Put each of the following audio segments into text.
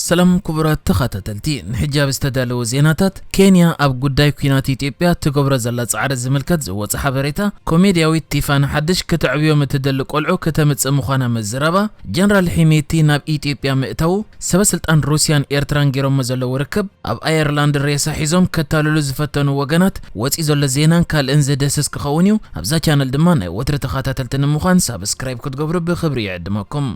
ሰላም ክቡራት ተኸታተልቲ፣ ንሕጂ ኣብ ዝተዳለወ ዜናታት፣ ኬንያ ኣብ ጉዳይ ኲናት ኢትዮጵያ ትገብሮ ዘላ ጻዕሪ ዝምልከት ዝወጸ ሓበሬታ፣ ኮሜድያዊት ቲፋኒ ሓድሽ ክትዕብዮም እትደሊ ቆልዑ ከተምጽእ ምዃና ምዝራባ፣ ጀነራል ሒሜቲ ናብ ኢትዮጵያ ምእታዉ፣ ሰበ ስልጣን ሩስያን ኤርትራን ገይሮሞ ዘለዉ ርክብ፣ ኣብ ኣየርላንድ ሬሳ ሒዞም ከታልሉ ዝፈተኑ ወገናት ወጺኡ ዘሎ ዜናን ካልእን ዝድህስስ ክኸውን እዩ። ኣብዛ ቻነል ድማ ናይ ወትሪ ተኸታተልቲ ንምዃን ሳብስክራይብ ክትገብሩ ብኽብሪ ይዕድመኩም።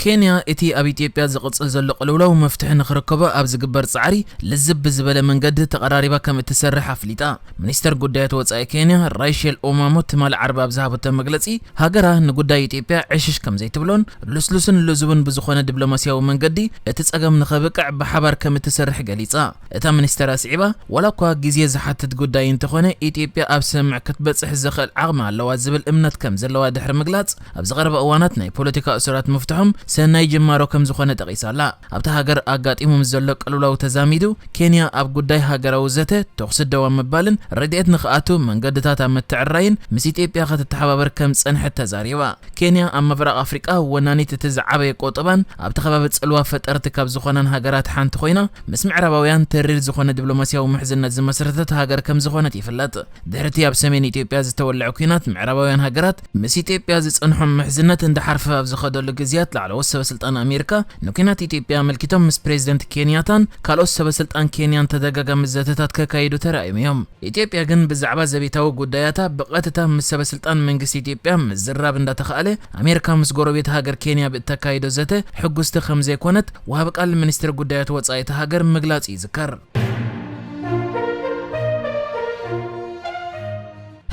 ኬንያ፣ እቲ ኣብ ኢትዮጵያ ዝቕጽል ዘሎ ቅልውላው መፍትሒ ንኽርከቦ ኣብ ዝግበር ጻዕሪ፣ ልዝብ ብዝበለ መንገዲ ተቐራሪባ ከም እትሰርሕ ኣፍሊጣ። ሚኒስተር ጉዳያት ወጻኢ ኬንያ፣ ራይሼል ኦማሞ፣ ትማሊ ዓርቢ ኣብ ዝሃበቶ መግለጺ፣ ሃገራ ንጉዳይ ኢትዮጵያ ዕሽሽ ከም ዘይትብሎን ልስሉስን ልዙብን ብዝኾነ ዲፕሎማስያዊ መንገዲ እቲ ጸገም ንኸብቅዕ ብሓባር ከም እትሰርሕ ገሊጻ። እታ ሚኒስተር ኣስዒባ፣ ዋላ እኳ ግዜ ዝሓትት ጉዳይ እንተኾነ፣ ኢትዮጵያ ኣብ ስምምዕ ክትበጽሕ ዘኽእል ዓቕሚ ኣለዋ ዝብል እምነት ከም ዘለዋ ድሕሪ ምግላጽ፣ ኣብ ዝቐረበ እዋናት ናይ ፖለቲካ እሱራት ምፍትሖም ሰናይ ጅማሮ ከም ዝኾነ ጠቒሳ ኣላ። ኣብታ ሃገር ኣጋጢሙ ምስ ዘሎ ቅልውላው ተዛሚዱ፣ ኬንያ ኣብ ጉዳይ ሃገራዊ ዘተ፣ ተኹሲ ደው ኣብ ምባልን ረድኤት ንኽኣቱ መንገድታት ኣብ ምትዕራይን ምስ ኢትዮጵያ ክትተሓባበር ከም ዝጸንሐት ተዛሪባ። ኬንያ ኣብ ምብራቕ ኣፍሪቃ ወናኒት እቲ ዝዓበየ ቁጠባን ኣብቲ ከባቢ ጽልዋ ፈጠርቲ ካብ ዝኾናን ሃገራት ሓንቲ ኮይና፣ ምስ ምዕራባውያን ተሪር ዝኾነ ዲፕሎማስያዊ ምሕዝነት ዝመሰረተት ሃገር ከም ዝኾነት ይፍለጥ። ድሕሪ እቲ ኣብ ሰሜን ኢትዮጵያ ዝተወልዐ ኲናት፣ ምዕራባውያን ሃገራት ምስ ኢትዮጵያ ዝጸንሖም ምሕዝነት እንዳሓርፈ ኣብ ዝኸደሉ ግዜያት፣ ላዕለዎት ሰበ ስልጣን ኣሜሪካ ንኲናት ኢትዮጵያ ኣመልኪቶም ምስ ፕሬዚደንት ኬንያታን ካልኦት ሰበ ስልጣን ኬንያን ተደጋጋሚ ዘተታት ከካይዱ ተራእዮም እዮም። ኢትዮጵያ ግን ብዛዕባ ዘቤታዊ ጉዳያታ ብቐጥታ ምስ ሰበ ስልጣን መንግስቲ ኢትዮጵያ ምዝራብ እንዳተኻእለ፣ ኣሜሪካ ምስ ጎረቤት ሃገር ኬንያ ብእተካይዶ ዘተ ሕጉስቲ ከም ዘይኮነት፣ ወሃቢ ቃል ሚኒስትሪ ጉዳያት ወጻኢ እታ ሃገር ምግላጹ ይዝከር።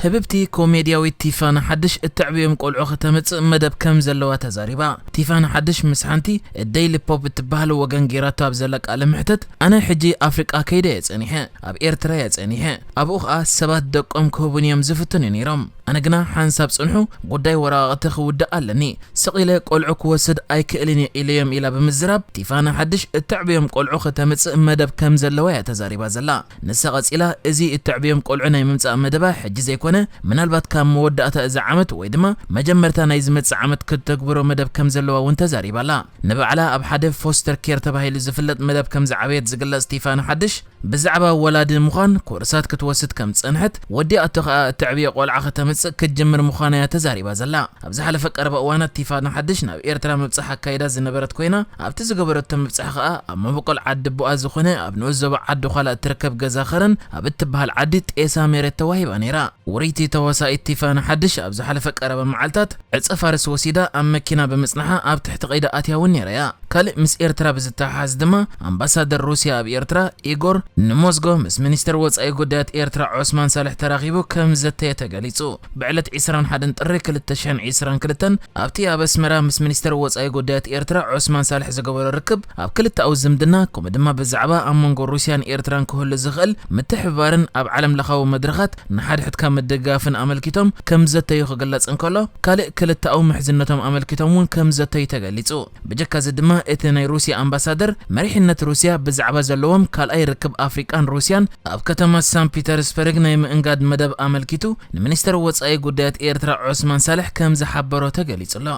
ህብብቲ ኮሜድያዊት ቲፋኒ ሓድሽ እተዕብዮም ቆልዑ ከተምጽእ መደብ ከም ዘለዋ ተዛሪባ። ቲፋኒ ሓድሽ ምስ ሓንቲ ዴይሊ ፖፕ እትበሃል ወገን ጌራቶ ኣብ ዘላ ቃለ መሕትት፣ "ኣነ ሕጂ ኣፍሪቃ ከይደ እየ ጸኒሐ፣ ኣብ ኤርትራ እየ ጸኒሐ፣ ኣብኡ ኸኣ ሰባት ደቆም ክህቡኒ እዮም ዝፍትኑ ነይሮም። ኣነ ግና ሓንሳብ ጽንሑ፣ ጉዳይ ወረቓቕቲ ክውዳእ ኣለኒ፣ ስቕ ኢለ ቆልዑ ክወስድ ኣይክእልን እየ ኢለዮም" ኢላ ብምዝራብ፣ ቲፋኒ ሓድሽ እተዕብዮም ቆልዑ ከተምጽእ መደብ ከም ዘለዋ እያ ተዛሪባ ዘላ። ንሳ ቀጺላ፣ እዚ እተዕብዮም ቆልዑ ናይ ምምጻእ መደባ ሕጂ ዘይኮነ፣ ምናልባት ካብ መወዳእታ እዚ ዓመት ወይ ድማ መጀመርታ ናይ ዝመጽእ ዓመት ክትተግብሮ መደብ ከም ዘለዋ እውን ተዛሪባ ኣላ። ንባዕላ ኣብ ሓደ ፎስተር ኬር ተባሂሉ ዝፍለጥ መደብ ከም ዝዓበየት ዝግለጽ ቲፋኒ ሓድሽ፣ ብዛዕባ ወላዲ ምዃን ኮርሳት ክትወስድ ከም ዝጸንሐት፣ ወዲኣቶ ከኣ እተዕብዮ ቆልዓ ከተምጽእ ክትጅምር ምዃና እያ ተዛሪባ ዘላ። ኣብ ዝሓለፈ ቀረባ እዋናት ቲፋኒ ሓድሽ ናብ ኤርትራ ምብጻሕ ኣካይዳ ዝነበረት ኮይና፣ ኣብቲ ዝገበረቶ ምብጻሕ ከኣ ኣብ መበቆል ዓዲ ኣቦኣ ዝኾነ ኣብ ንኡስ ዞባ ዓዲ ዃላ እትርከብ ገዛ ኸረን ኣብ እትበሃል ዓዲ ጤሳ ሜሬት ተዋሂባ ነይራ። ውርይቲ ተዋሳኢት ቲፋኒ ሓድሽ ኣብ ዝሓለፈ ቀረባ መዓልታት ዕጸ ፋርስ ወሲዳ ኣብ መኪና ብምጽንሓ ኣብ ትሕቲ ቀይዲ ኣትያ እውን ነይራ እያ። ካልእ ምስ ኤርትራ ብዝተሓሓዝ ድማ፣ ኣምባሳደር ሩስያ ኣብ ኤርትራ ኢጎር ንሞዝጎ ምስ ሚኒስተር ወጻኢ ጉዳያት ኤርትራ ዑስማን ሳልሕ ተራኺቡ ከም ዘተየ ተገሊጹ። ብዕለት ዕስራን ሓደን ጥሪ ክልተ ሽሕን ዕስራን ክልተን ኣብቲ ኣብ ኣስመራ ምስ ሚኒስተር ወጻኢ ጉዳያት ኤርትራ ዑስማን ሳልሕ ዝገበሮ ርክብ፣ ኣብ ክልተኣዊ ዝምድና፣ ከምኡ ድማ ብዛዕባ ኣብ መንጎ ሩስያን ኤርትራን ክህሉ ዝኽእል ምትሕብባርን ኣብ ዓለም ለኻዊ መድረኻት ንሓድሕድካ ምድግጋፍን ኣመልኪቶም ከም ዘተዩ ክግለጽ እንከሎ፣ ካልእ ክልተኣዊ ምሕዝነቶም ኣመልኪቶም እውን ከም ዘተዩ ተገሊጹ። ብጀካ እዚ ድማ፣ እቲ ናይ ሩስያ ኣምባሳደር፣ መሪሕነት ሩስያ ብዛዕባ ዘለዎም ካልኣይ ርክብ ኣፍሪቃን ሩስያን ኣብ ከተማ ሳን ፒተርስበርግ ናይ ምእንጋድ መደብ ኣመልኪቱ፣ ንሚኒስተር ወጻኢ ጉዳያት ኤርትራ ዑስማን ሳልሕ ከም ዝሓበሮ ተገሊጹ ኣሎ።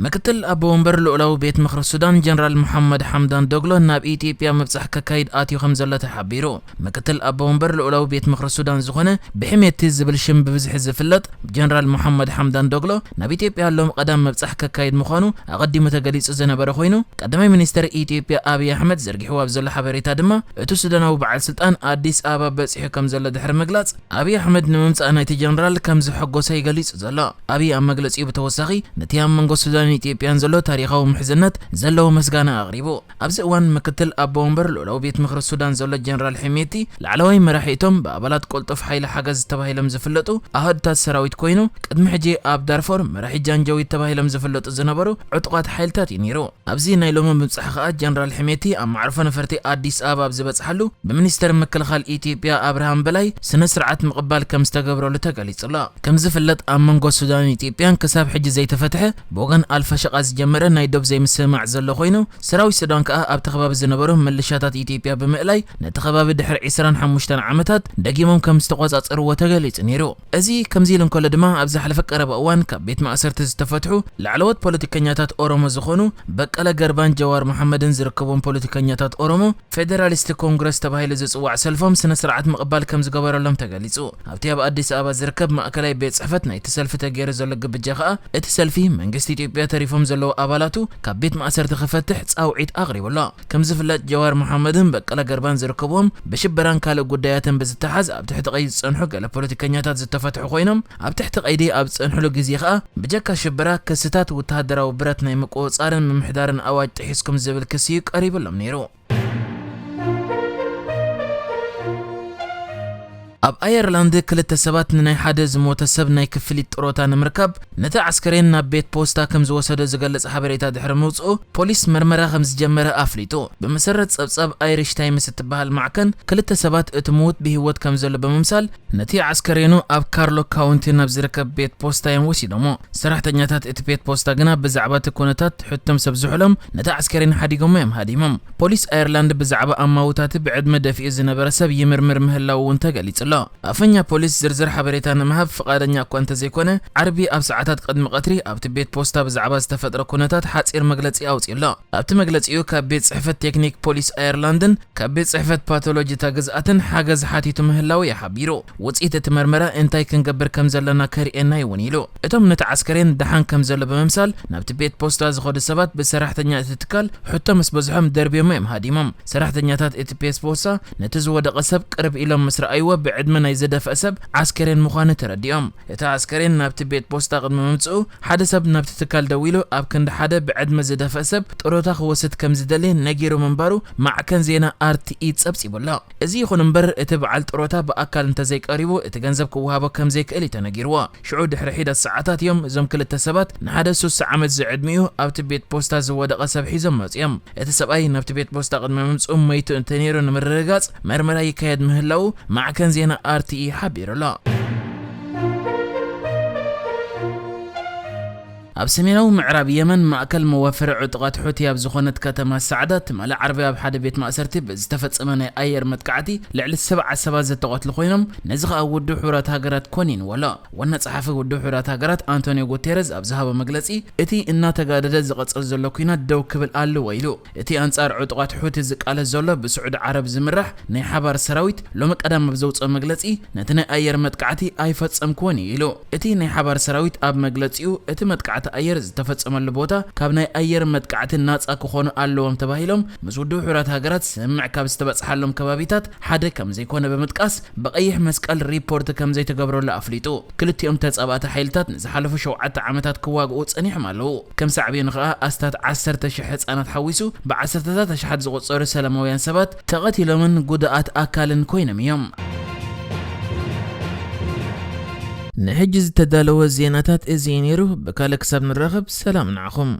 ምክትል ኣቦ ወንበር ልኡላዊ ቤት ምኽሪ ሱዳን ጀነራል መሓመድ ሓምዳን ዶግሎ ናብ ኢትዮጵያ ምብጻሕ ከካይድ ኣትዩ ከም ዘሎ ተሓቢሩ። ምክትል ኣቦ ወንበር ልኡላዊ ቤት ምኽሪ ሱዳን ዝኾነ ብሕሜቲ ዝብል ሽም ብብዝሒ ዝፍለጥ ጀነራል መሓመድ ሓምዳን ዶግሎ ናብ ኢትዮጵያ ሎም ቀዳም ምብጻሕ ከካይድ ምዃኑ ኣቐዲሙ ተገሊጹ ዝነበረ ኮይኑ፣ ቀዳማይ ሚኒስተር ኢትዮጵያ ኣብይ ኣሕመድ ዘርጊሕዎ ኣብ ዘሎ ሓበሬታ ድማ፣ እቲ ሱዳናዊ በዓል ስልጣን ኣዲስ ኣበባ በጺሑ ከም ዘሎ ድሕሪ ምግላጽ፣ ኣብይ ኣሕመድ ንምምጻእ ናይቲ ጀነራል ከም ዘሐጎሶ እዩ ገሊጹ ዘሎ። ኣብይ ኣብ መግለጺኡ ብተወሳኺ፣ ነቲ ኣብ መንጎ ሱዳንን ኢትዮጵያን ዘሎ ታሪኻዊ ምሕዝነት ዘለዎ ምስጋና ኣቕሪቡ። ኣብዚ እዋን ምክትል ኣቦ ወንበር ልኡላዊ ቤት ምኽሪ ሱዳን ዘሎ ጀነራል ሕሜቲ፣ ላዕለዋይ መራሒ እቶም ብኣባላት ቅልጡፍ ሓይሊ ሓገዝ ተባሂሎም ዝፍለጡ ኣሃዱታት ሰራዊት ኮይኑ፣ ቅድሚ ሕጂ ኣብ ዳርፎር መራሒ ጃንጃዊድ ተባሂሎም ዝፍለጡ ዝነበሩ ዕጡቓት ሓይልታት እዩ ነይሩ። ኣብዚ ናይ ሎሚ ምብጻሕ ከኣ ጀነራል ሕሜቲ ኣብ መዕርፎ ነፈርቲ ኣዲስ ኣበባ ኣብ ዝበጽሓሉ፣ ብሚኒስተር ምክልኻል ኢትዮጵያ ኣብርሃም በላይ ስነ ስርዓት ምቕባል ከም ዝተገብረሉ ተገሊጹ ኣሎ። ከም ዝፍለጥ፣ ኣብ መንጎ ሱዳንን ኢትዮጵያን ክሳብ ሕጂ ዘይተፈትሐ፣ ብወገን ኣልፋሸቃ ዝጀመረ ናይ ዶብ ዘይምስምማዕ ዘሎ ኮይኑ፣ ሰራዊት ሱዳን ከኣ ኣብቲ ከባቢ ዝነበሩ ምልሻታት ኢትዮጵያ ብምእላይ ነቲ ከባቢ ድሕሪ ዕስራን ሓሙሽተን ዓመታት ደጊሞም ከም ዝተቖጻጸርዎ ተገሊጹ ነይሩ። እዚ ከምዚ ኢሉ እንከሎ ድማ፣ ኣብ ዝሓለፈ ቀረባ እዋን ካብ ቤት ማእሰርቲ ዝተፈትሑ ላዕለዎት ፖለቲከኛታት ኦሮሞ ዝኾኑ በቀለ ገርባን ጀዋር መሓመድን ዝርከብዎም ፖለቲከኛታት ኦሮሞ፣ ፌደራሊስት ኮንግረስ ተባሂሉ ዝጽዋዕ ሰልፎም ስነ ስርዓት ምቕባል ከም ዝገበረሎም ተገሊጹ። ኣብቲ ኣብ ኣዲስ ኣበባ ዝርከብ ማእከላይ ቤት ጽሕፈት ናይቲ ሰልፊ ተገይሩ ዘሎ ግብጃ ከኣ፣ እቲ ሰልፊ መንግስቲ ኢትዮጵያ ተሪፎም ዘለዉ ኣባላቱ ካብ ቤት ማእሰርቲ ክፈትሕ ጻውዒት ኣቕሪቡ ኣሎ። ከም ዝፍለጥ፣ ጀዋር መሓመድን በቀለ ገርባን ዝርከብዎም ብሽበራን ካልእ ጉዳያትን ብዝተሓዝ ኣብ ትሕቲ ቀይዲ ዝጸንሑ ገለ ፖለቲከኛታት ዝተፈትሑ ኮይኖም፣ ኣብ ትሕቲ ቀይዲ ኣብ ዝጸንሕሉ ግዜ ከኣ፣ ብጀካ ሽበራ ክስታት ወተሃደራዊ ብረት ናይ ምቁጽጻርን ምምሕዳርን ኣዋጅ ጥሒስኩም ዝብል ክሲ እዩ ቀሪብሎም ነይሩ። ኣብ ኣየርላንድ ክልተ ሰባት ንናይ ሓደ ዝሞተ ሰብ ናይ ክፍሊት ጥሮታ ንምርካብ ነቲ ዓስከሬን ናብ ቤት ፖስታ ከም ዝወሰዶ ዝገልጽ ሓበሬታ ድሕሪ ምውጽኡ፣ ፖሊስ መርመራ ከም ዝጀመረ ኣፍሊጡ። ብመሰረት ጸብጻብ ኣይሪሽ ታይምስ እትበሃል ማዕከን፣ ክልተ ሰባት እቲ ምዉት ብህይወት ከም ዘሎ ብምምሳል፣ ነቲ ዓስከሬኑ ኣብ ካርሎ ካውንቲ ናብ ዝርከብ ቤት ፖስታ እዮም ወሲዶሞ። ሰራሕተኛታት እቲ ቤት ፖስታ ግና ብዛዕባ እቲ ኩነታት ሕቶም ሰብ ዝሑሎም፣ ነቲ ዓስከሬን ሓዲጎሞ እዮም ሃዲሞም። ፖሊስ ኣየርላንድ ብዛዕባ ኣማውታቲ ብዕድመ ደፊኡ ዝነበረ ሰብ ይምርምር ምህላው እውን ተገሊጹ ኣሎ። ኣፈኛ ፖሊስ ዝርዝር ሓበሬታ ንምሃብ ፍቓደኛ እኳ እንተዘይኮነ፣ ዓርቢ ኣብ ሰዓታት ቅድሚ ቀትሪ ኣብቲ ቤት ፖስታ ብዛዕባ ዝተፈጥረ ኩነታት ሓጺር መግለጺ ኣውጺኡ ኣሎ። ኣብቲ መግለጺኡ፣ ካብ ቤት ጽሕፈት ቴክኒክ ፖሊስ ኣየርላንድን ካብ ቤት ጽሕፈት ፓቶሎጂ እታ ግዝኣትን ሓገዝ ሓቲቱ ምህላው እዩ ሓቢሩ። ውጽኢት እቲ መርመራ እንታይ ክንገብር ከም ዘለና ከርእየና እዩ እውን ኢሉ። እቶም ነቲ ዓስከሬን ደሓን ከም ዘሎ ብምምሳል፣ ናብቲ ቤት ፖስታ ዝኸዱ ሰባት ብሰራሕተኛ እቲ ትካል ሕቶ ምስ በዝሖም ደርብዮሞ እዮም ሃዲሞም። ሰራሕተኛታት እቲ ቤት ፖስታ ነቲ ዝወደቐ ሰብ ቅርብ ኢሎም ምስ ረኣይዎ፣ ብዕድመ ናይ ዝደፍአ ሰብ ዓስከሬን ምዃኑ ተረዲኦም። እቲ ዓስከሬን ናብቲ ቤት ፖስታ ቅድሚ ምምጽኡ፣ ሓደ ሰብ ናብቲ ትካል ደዊሉ ኣብ ክንዲ ሓደ ብዕድመ ዝደፍአ ሰብ ጥሮታ ክወስድ ከም ዝደሊ ነጊሩ ምንባሩ ማዕከን ዜና ኣር ቲ ኢ ጸብጺቡ ኣሎ። እዚ ይኹን እምበር፣ እቲ በዓል ጥሮታ ብኣካል እንተዘይቀሪቡ፣ እቲ ገንዘብ ክወሃቦ ከም ዘይክእል እዩ ተነጊርዎ። ሽዑ ድሕሪ ሒደት ሰዓታት እዮም እዞም ክልተ ሰባት ንሓደ ሱሳ ዓመት ዝዕድሚኡ ኣብቲ ቤት ፖስታ ዝወደቐ ሰብ ሒዞም መጺኦም። እቲ ሰብኣይ ናብቲ ቤት ፖስታ ቅድሚ ምምጽኡ መይቱ እንተነይሩ ንምርግጋጽ መርመራ ይካየድ ምህላዉ ማዕከን ዜና ኣር ቲ ኢ ሓቢሩ ኣሎ። ኣብ ሰሜናዊ ምዕራብ የመን ማእከል መዋፈሪ ዕጡቓት ሑቲ ኣብ ዝኾነት ከተማ ሳዕዳ ትማሊ ዓርቢ ኣብ ሓደ ቤት ማእሰርቲ ብዝተፈጸመ ናይ ኣየር መጥቃዕቲ ልዕሊ ሰብዓ ሰባት ዝተቐትሉ ኮይኖም፣ ነዚ ኸኣ ውድብ ሕቡራት ሃገራት ኮኒንዎ ኣሎ። ዋና ጸሓፊ ውድብ ሕቡራት ሃገራት ኣንቶኒዮ ጉቴረዝ ኣብ ዝሃቦ መግለጺ፣ እቲ እናተጋደደ ዝቐጽል ዘሎ ኲናት ደው ክብል ኣለዎ ኢሉ። እቲ ኣንጻር ዕጡቓት ሑቲ ዝቃለስ ዘሎ ብስዑዲ ዓረብ ዝምራሕ ናይ ሓባር ሰራዊት ሎሚ ቀዳም ኣብ ዘውጽኦ መግለጺ፣ ነቲ ናይ ኣየር መጥቃዕቲ ኣይፈጸምክዎን እዩ ኢሉ። እቲ ናይ ሓባር ሰራዊት ኣብ መግለጺኡ፣ እቲ መጥቃዕቲ ኣየር ዝተፈጸመሉ ቦታ ካብ ናይ ኣየር መጥቃዕቲ ናጻ ክኾኑ ኣለዎም ተባሂሎም ምስ ውድብ ሕቡራት ሃገራት ስምምዕ ካብ ዝተበጽሓሎም ከባቢታት ሓደ ከም ዘይኮነ ብምጥቃስ፣ ብቐይሕ መስቀል ሪፖርት ከም ዘይተገብረሉ ኣፍሊጡ። ክልቲኦም ተጻባእቲ ሓይልታት ንዝሓለፉ ሸውዓተ ዓመታት ክዋግኡ ጸኒሖም ኣለዉ። ከም ሳዕቤኑ ኸኣ ኣስታት ዓሰርተ ሽሕ ህጻናት ሓዊሱ ብዓሰርተታት ኣሽሓት ዝቑጸሩ ሰላማውያን ሰባት ተቐቲሎምን ጉድኣት ኣካልን ኮይኖም እዮም። ንሕጂ ዝተዳለወ ዜናታት እዚ እዩ ነይሩ። ብካልእ ክሳብ ንራኸብ፣ ሰላም ንዓኹም።